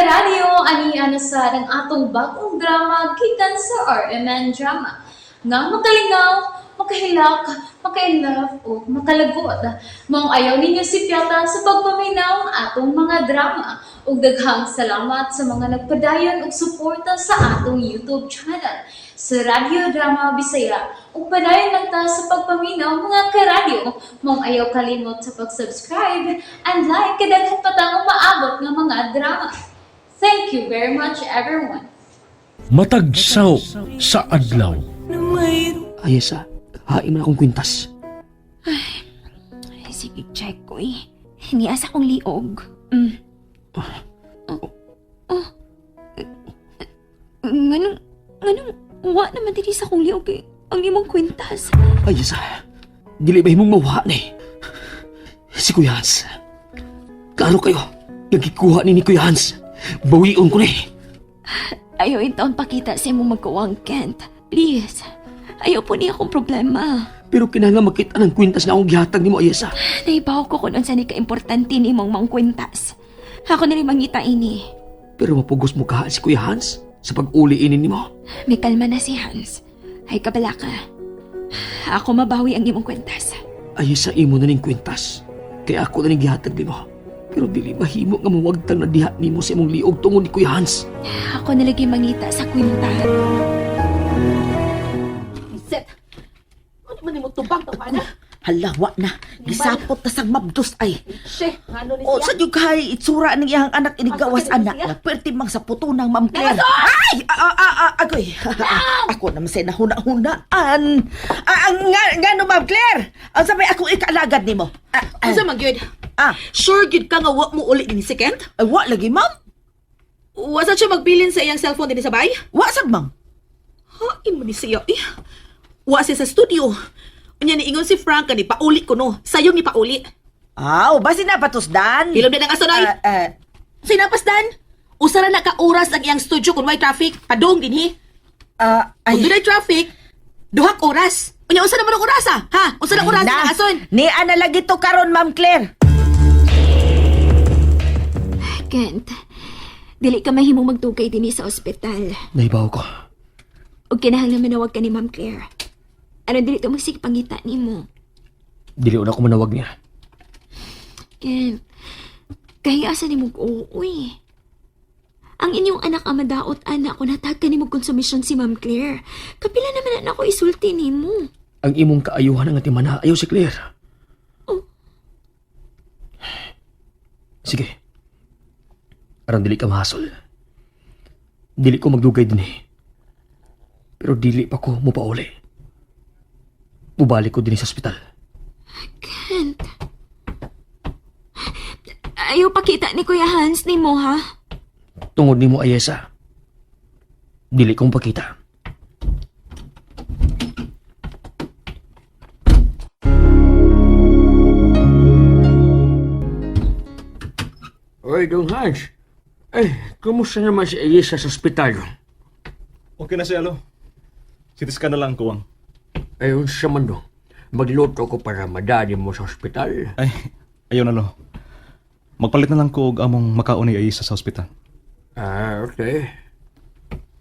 karadyo, ani ana sa ang atong bagong drama gikan sa RMN Drama. Nga makalingaw, makahilak, makainlove o makalagot. Maong ayaw ninyo si Piata sa pagpaminaw ang atong mga drama. Ug daghang salamat sa mga nagpadayon og suporta sa atong YouTube channel sa Radyo Drama Bisaya. Ug padayon lang ta sa pagpaminaw, mga karadyo. Maong ayaw kalimot sa pag-subscribe and like kay daghan pa tang umaabot nga mga drama. Thank you very much, everyone. Matag saw sa adlaw. Ayesa, hain man akong kwintas. Ay, sige, check ko eh. Niasa kong liog. Oh. Oh. Nganong, nganong, wa naman dili sa kong liog eh. Ang imong kwintas. Ayesa, dili ba himong mawa ni? Si Kuya Hans. Klaro kayo, nagkikuha ni Kuya Hans. Bawion ko ni. Ayaw intaon pakita sa imong magkuwang, Kent. Please. Ayaw po niya akong problema. Pero kinahanglan makita ng kwintas na akong gihatag nimo, Ayesa. Naibaw ko kung unsa ni kaimportante ni imong maong kwintas. Ako na rin mangita ini. Pero mapugos mo ka si Kuya Hans sa pag-uli ini nimo. May kalma na si Hans. Ay kabala ka. Ako mabawi ang imong kwintas. Ayesa, imo na ning kwintas. Kaya ako na ning gihatag nimo. Pero dili mahimo nga mawagtang na diha nimo sa imong liog tungod ni Kuya Hans. Ako na lagi mangita sa kwintas. Set. Ano man nimo tubang tama na? Hala, wa na. Gisapot na sang mabdos ay. She, ngano ni O, siya? sa dyug kay itsura ng iyang anak inigawas Asa anak siya? na perti mang sa puto ng Ma'am Claire. Ay! Ah, ah, ah, ah, agoy. Ako naman sa nahuna-hunaan. Ah, ang nga, nga no, Ma'am Claire? Ang sabay akong ikaalagad nimo. Ah, ah, Unsa man gyud? ah, Sure gyud ka nga wa mo uli ni si Kent? ay, wa lagi, ma'am. Wa sa siya magbilin sa iyang cellphone dinhi sa bay? Wa sab, ma'am. Hain mo ni siya eh. Wa siya sa studio. Unya niingon si Frank ni pauli ko no. Sayong ni pauli. Aw, basi na patusdan. Hilom na ng aso nay. Ah, ah, Sinapasdan. Usa ra na ka oras ang iyang studio kung may traffic. Padong dinhi. ah, Kung ay. dunay traffic, duha ka oras. Unya usa naman ang oras ah. Ha? Usa na oras Na, ang ason. Ni ana lagi to karon, Ma'am Claire. Kent, dili ka mahimong magdugay dinhi sa ospital. Naibaw ko. O kinahanglan manawag ka ni Ma'am Claire. Ano dili to magsige pangita nimo? Dili na ako manawag niya. Kent, kaya asa nimo uy. Ang inyong anak ang madaot anak ko natag ka nimo konsumisyon si Ma'am Claire. Kapila naman na ako isulti nimo. Ang imong kaayuhan ang atimana ayaw si Claire. Oh. Sige. Aron dili ka mahasol. Dili ko magdugay din eh. Pero dili pa ko mupauli. Mubalik ko din sa ospital. Kent. Ayaw pakita ni Kuya Hans nimo ha. Tungod nimo, Ayesa. Dili kong pakita. Oy, Dong Hans. Eh, kumusta naman si Ayesa sa ospital? Okay na siya, lo. Sitis ka na lang, kuwang. Ayun siya man do. Magluto ko para madali mo sa ospital. Ay, ayaw na, lo. Magpalit na lang ko og among makaon ni Aisa sa ospital. Ah, okay.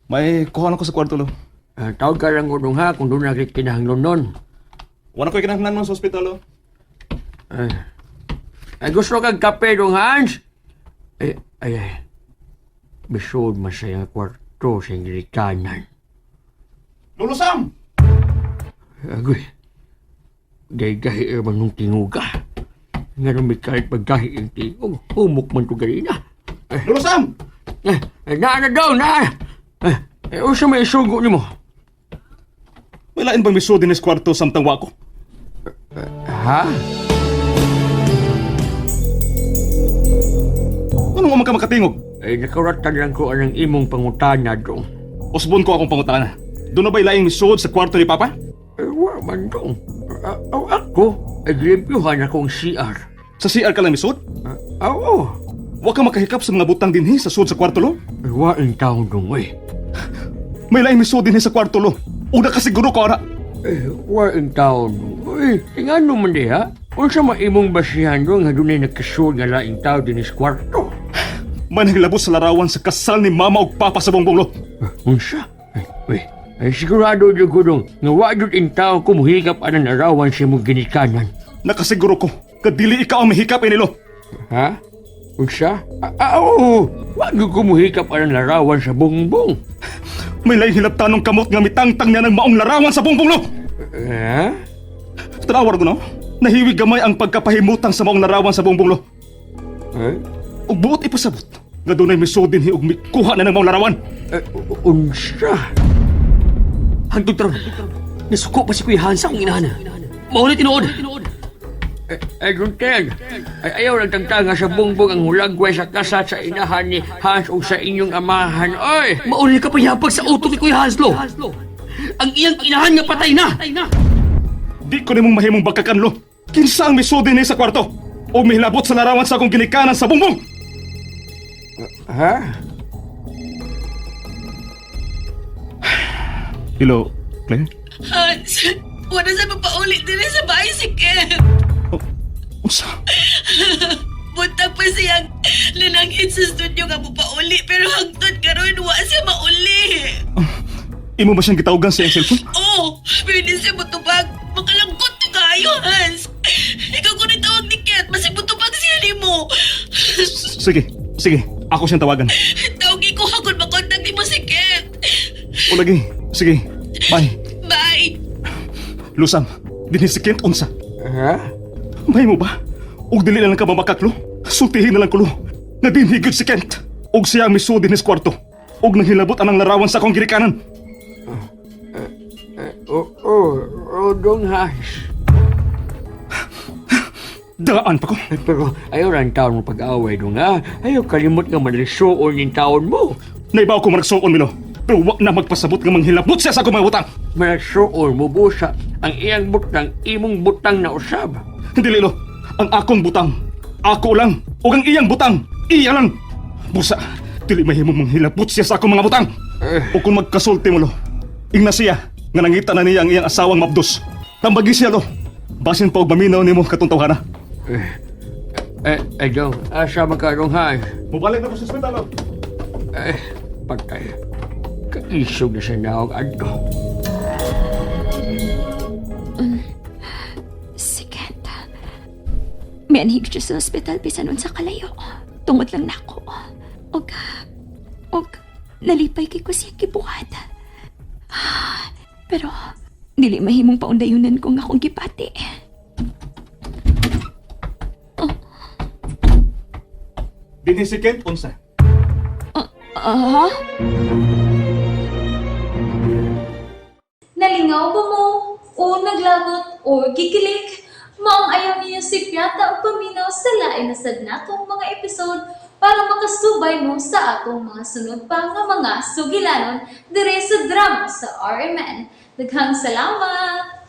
May kuha na ko sa kwarto, lo. Ah, tawag ka lang ko dong ha kung doon nakikinahanglan nun. Wala ko'y kinahanglan mo sa ospital, lo. Ay, ay gusto kag kape dong Hans? Ay, ay, ay. Bisod man sa iyang kwarto sa iyang Lolo Sam! Agoy. Gay-gahi man nung tinguga. Nga nung may kahit paggahi ang tingog, humok man to ganina. Lolo Sam! Eh, eh, naa na daw, naa! Eh, eh, unsa may isugo nimo? May lain bang miso din sa kwarto samtang wako? Ha? Ano nga man ka makatingog? Eh, nakaratan lang ko anang imong pangutana dong. Usbon ko akong pangutana. Doon na ba'y laing misod sa kwarto ni Papa? Eh, wa man dong. Ako, ay limpyuhan akong CR. Sa CR ka lang misod? Ah, oo. Wa ka makahikap sa mga butang dinhi sa sud sa kwarto, lo? Eh, wa ang taon dong, eh. May laing misod dinhi sa kwarto, lo. Una ka siguro ko, ara. Eh, wa ang taon dong. Eh, ngano man diha? Unsa ma imong basihan dong nga dunay nagkasud nga laing tao din sa kwarto? May naglabot sa larawan sa kasal ni mama ug papa sa bongbong, lo. Unsa? Ay, uy, ay sigurado jud ko dong nga wa jud in tao kumuhikap anang larawan sa imong ginikanan. Nakasiguro ko kadili ikaw ang mahikap ini, lo. Ha? Unsa? Ah, oo. Wa jud kumuhikap anang larawan sa bongbong. May laing hilabtanong kamot nga mitangtang niya ng maong larawan sa bongbong, lo. Ha? Tanawar ko no? Nahiwig gamay ang pagkapahimutang sa maong larawan sa bongbong, lo. Eh? Ug buot ipasabot nga dunay misod dinhi ug mikuha na ng maong larawan. Eh, unsa? Hangtod karon. Nasuko pa si Kuya Hans sa akong inahan. Mao na tinuod. Eh, eh, Juntel, ay ayaw lang tangtanga sa bongbong ang hulagway sa kasal sa inahan ni Hans o sa inyong amahan. Oy! Mao na kapayapag sa utok ni Kuya Hans lo. Ang iyang inahan nga patay na. Di ko nimong mahimong bakakan, lo. Kinsa ang misod dinhi sa kwarto? O mihilabot sa larawan sa akong ginikanan sa bongbong? Ha? Hello, Claire? Hans, wala sa mapaulit din sa bahay si Ken. Oh, unsa? Buntag pa siyang linanghit sa studio nga pauli pero hangtod karon wa siya mauli. Imo ba siyang gitawagan sa iyang cellphone? Oh, pero di siya mutubag. Makalangkot to kayo, Hans. Ikaw ko tawag ni Ken, masig mutubag siya nimo. Sige, sige. Ako siyang tawagan. Tawagi ko hakon makontak nimo si Ken. O lagi, sige. Bye. Bye. Lusam, dinhi si Kent unsa. Ha? May mo ba? Og dili na lang ka mamakaklo? Sultihin na lang kulo. Na dinhi gyud si Kent. Og siya ang misud dinhi sa kwarto. Og nanghilabot anang larawan sa akong ginikanan. Oo, oh, oh, Hans. Daan pa ko. Eh, pero ayaw lang taon mo pag-away dong ha. Ayaw kalimot nga manlisuon yung taon mo. Naibaw ko maragsuon milo. Pero wa na magpasabot nga manghilabot siya sa akong mga utang. Manasuon mo busa ang iyang butang, imong butang na usab. Dili lo. Ang akong butang. Ako lang. Ug ang iyang butang. Iya lang. Busa, dili mahimong manghilabot siya sa akong mga butang. O kung magkasulti mo lo. Ingna siya nga nangita na niya ang iyang asawang mabdos. Tambagi siya lo. Basin pa og maminaw nimo katong tawhana. Eh, eh, dong, asa magkarong Hans? Mubalik na ko sa ospital lo. Eh, patay. Kaisog na sa naog adto. Si Kent. May anhig siya sa ospital bisan unsa kalayo. Tungod lang nako. Og og nalipay kay ko siya gibuhat. Ah, pero dili mahimong paundayunan ko nga akong gipati. Dinhi si Kent unsa. Ah? Nalingaw ba mo? O naglagot o gikilig? Maong ayaw niyo si Piata o paminaw sa lain na sad natong mga episode para makasubay mo sa atong mga sunod pa nga mga sugilanon dire sa drama sa RMN. Daghang salamat!